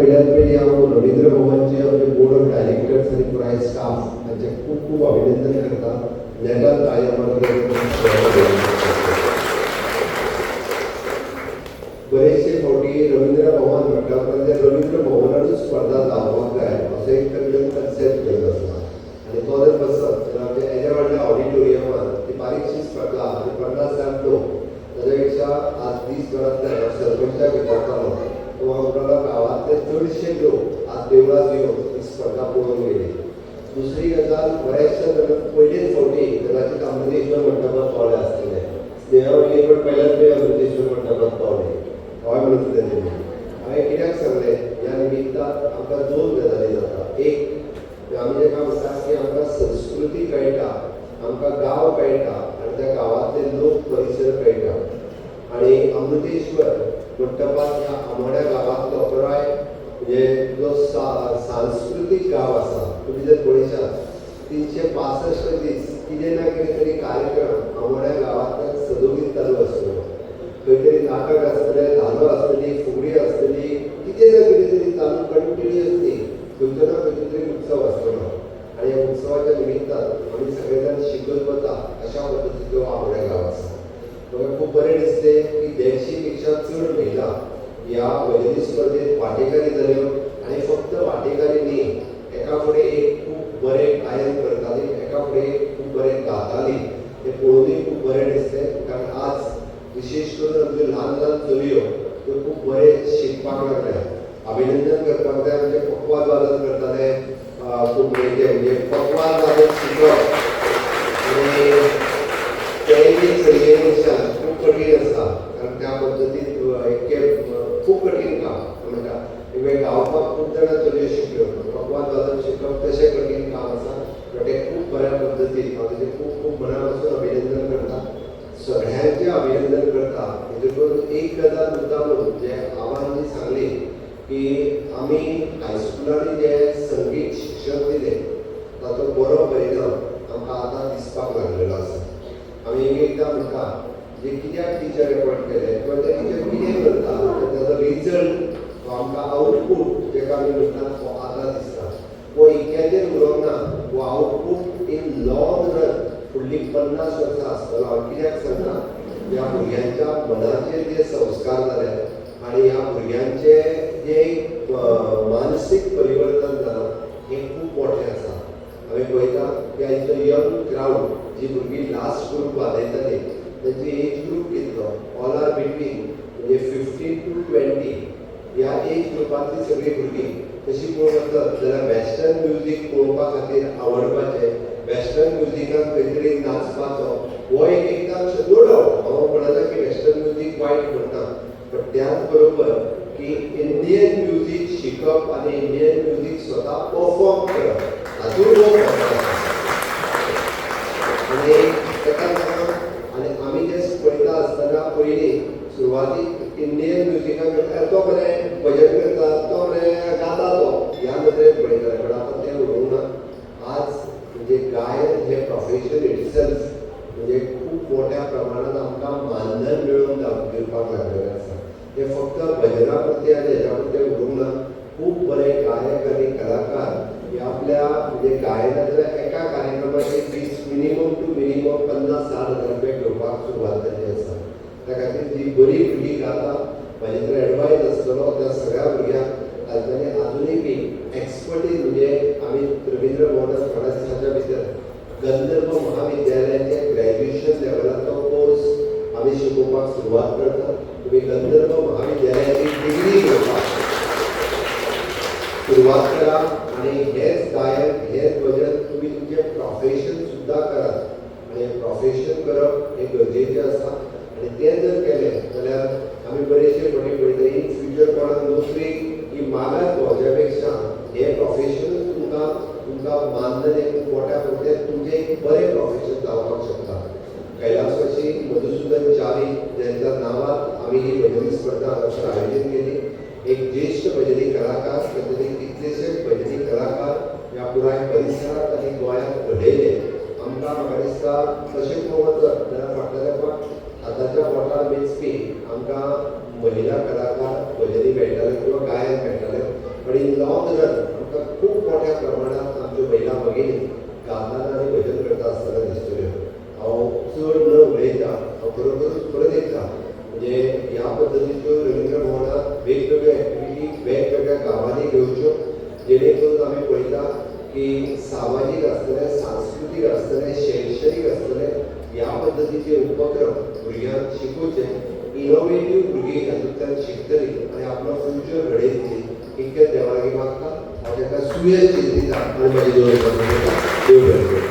पयल्यात पयलीं हांव रवींद्र भवनचे आमचे बोर्ड ऑफ डायरेक्टर्स आनी पुराय स्टाफ हांचें खूब खूब अभिनंदन करता. नेटान ताळयो मारून. बरेचशे फावटी रवींद्र भवन म्हणटा उपरांत ते रवींद्र भवनानूच स्पर्धा जावपाक जाय असो एक तकलेन कन्सेप्ट केल्लो आसा आनी तो जर बसत जाल्यार आमच्या येद्या व्हडल्या ऑडिटोरियमान ती बारीकशी स्पर्धा आनी 50-60 लोक, ताच्या पेक्षा आज दीसभरांतल्यान हांव सरपंचाक विचारतालो, तो म्हाका म्हणटालो, गांवांतले चडशे लोक आज देवळांत येवन ही स्पर्धा पळोवन गेली. दुसरी गजाल, बऱ्याचशा जाणांक पयलेच फावटी कदाचित अमृतेश्वर मंडपात पावले आसतले. स्नेहा वयली पण पहिल्याच पयलीं अमृतेश्वर मंडपात पावले. हय म्हणून तेणी हांवें कित्याक सांगलें, ह्या निमित्तान आमकां दोन गजाली जाता. एक, आमी जेका म्हणटा की आमकां संस्कृती कळटा, आमकां गांव कळटा आनी त्या गांवांतले लोक, परिसर कळटा. आनी अमृतेश्वर मंटपात ह्या आमोण्या गांवांतलो पुराय म्हणजे जो सांस्कृतीक गांव आसा, तुमी जर पळयशात, 365 दीस कितें ना कितें तरी कार्यक्रम आमोण्या गांवांतल्यान सदोदीत चालू आसतलो. खंय तरी नाटक आसतलें, धालो आसतली, फुगडी आसतली, कितें ना कितें तरी चालू कंटिन्युअसली खंयचो ना खंयचो तरी उत्सव आसतलो. आनी ह्या उत्सवाच्या निमित्तान आमी सगळे जाण शिकत वता, अशा पद्दतीचो आमोण्या गांव आसा. म्हाका खूब बरें दिसलें की 150 पेक्षा चड महिला ह्या भजनी स्पर्धेत वांटेकारी जाल्यो आनी फक्त वांटेकारी न्ही, एका फुडें एक खूब बरें गायन करताली, एका फुडें एक खूब बरें गाताली. तें पळोवनूय खूब बरें दिसलें, कारण आज विशेश करून आमच्यो ल्हान ल्हान चलयो त्यो खूब बरें शिकपाक लागल्यात. अभिनंदन करपाक जाय आमचे पखवाज वादन करताले कोंकणीचे. म्हणजे पखवाज वादन शिकप आनी तेंय बी चलये मनशान खूब कठीण आसा, कारण त्या पद्दतीन एक खूब कठीण काम म्हणटा. एक गावपाक खूब जाणां चलयो शिकल्यो, पखवाज वादन शिकप तशें कठीण काम आसा, बट तें खूब बऱ्या पद्दतीन. हांव तेजें खूब खूब मना पासून अभिनंदन करता, सगळ्यांचें अभिनंदन करता. हेतून एक गजाल मुद्दामून जे आवान जी सांगली की आमी हायस्कुलांनी जे संगीत शिक्षण दिलें ताचो बरो परिणाम आमकां आतां दिसपाक लागलेलो आसा. आमी एक एकदां म्हणटा जे कित्याक टिचर एपॉयंट केले किंवा ते टिचर कितें करता, ताचो रिजल्ट हो आमकां, आउटपूट जेका आमी म्हणटात, तो आतां दिसता. हो इतक्याचेर उरोंक ना, हो आउटपूट इन लॉंग रन फुडलीं 50 वर्सां आसतलो. हांव कित्याक सांगता, ह्या भुरग्यांच्या मनाचेर जे संस्कार जाल्यात आनी ह्या भुरग्यांचे जे मानसीक परिवर्तन जालां हें खूब मोठें आसा. आमी पळयता की आयचो यंग क्रावड, जी भुरगीं लास्ट ग्रूप वाजयताली, तेंची एज ग्रूप कितलो? ऑल are between म्हणजे 15 टू 20 ह्या एज ग्रुपांतली सगळीं भुरगीं. तशी पळोवंक वचत जाल्यार वेस्टर्न म्युजीक पळोवपा खातीर आवडपाचें, वेस्टर्न म्युजिकाक खंय तरी नाचपाचो हो एक एकदां, नो डावट, हांव म्हणना की वेस्टर्न म्युजीक वायट म्हणना, बट त्याच बरोबर की इंडियन म्युजीक शिकप आनी इंडियन म्युजीक स्वता परफॉर्म करप हातूंत हो फरक आसा. आनी ताका लागून आनी आमी जे पळयता आसतना पयलीं सुरवातीक इंडियन म्युजिकाक तो बरें भजन करता, तो बरें गाता, तो ह्या नदरेन पळयताले, बट आतां तें उरूंक ना. आज म्हणजे गायन हें प्रोफेशन इटसेल्फ म्हणजे खूब मोठ्या प्रमाणात आमकां मानधन मेळोवन दिवपाक लागलेलें आसा. तें फक्त भजना पुरतें आनी हेज्या पुरतें उरूंक ना. खूब बरे गायक आनी कलाकार हे आपल्या म्हणजे गायनाच्या एका कार्यक्रमाची फीस मिनिमम टू मिनिमम 50-60 हजार रुपया घेवपाक सुरवात जाल्ली आसा. त्या खातीर जी बरी भुरगीं गाता, म्हाजी तर एडवायज आसतलो त्या सगळ्या भुरग्यांक, तांच्यांनी आजुनूय बी एक्सपर्टीज, म्हणजे आमी रवींद्र भवनात थोड्या दिसांच्या भितर गंधर्व महाविद्यालयाचे ग्रॅज्युएशन लेवलाचो कोर्स आमी शिकोवपाक सुरवात करता. तुमी गंधर्व महाविद्यालयाची डिग्री घेवपाक सुरवात करा आनी हेच गायन, हेच भजन तुमी तुमचें प्रोफेशन सुद्दां करात. आनी प्रोफेशन करप हें गरजेचें आसा आनी तें जर केलें जाल्यार आमी बरेचशे फावटी पळयता, इन फ्युचर कोणाक नोकरी ही मागास भोंवच्या पेक्षा हें प्रोफेशनूच तुमकां तुमकां मानधन हें खूब मोठ्या प्रमाणात तुमचें एक बरें प्रोफेशन जावपाक शकता. कैलासवासी मधुसूदन च्यारी ज्यांच्या नांवात आमी ही भजनी स्पर्धा हांगासर आयोजीत केली, एक ज्येश्ठ भजनी कलाकार, तांच्यांनी कितलेशेच भजनी कलाकार ह्या पुराय परिसरात आनी गोंयांत घडयले. आमकां म्हाका दिसता तशें पळोवंक वचत जाल्यार फाटल्या तेंपाक हाताच्या बोटार मेजपी आमकां महिला कलाकार भजनी मेळटाले किंवा गायन मेळटाले. पण इन लॉंग रन आमकां खूब मोठ्या प्रमाणात आमच्यो महिला भगिनी गाताना आनी भजन करता आसतना दिसतल्यो. हांव चड न उलयता हांव खरोखरूच परत एकदां म्हणजे ह्या पद्दतीच्यो रवींद्र भवनात वेगवेगळ्यो एक्टिविटी वेगवेगळ्या गांवांनी घेवच्यो, जेणे करून आमी पळयता की सामाजीक आसतलें, सांस्कृतीक आसतलें, शैक्षणीक आसतलें, ह्या पद्दतीचे उपक्रम भुरग्यांक शिकोवचे. इनोवेटीव भुरगीं हातूंतल्यान शिकतलीं आनी आपलो फ्युचर घडयतलीं, इतकें देवा लागीं मागता. हांव तांकां सुयेस दिता आनी म्हाजी दोन. देव बरें करूं.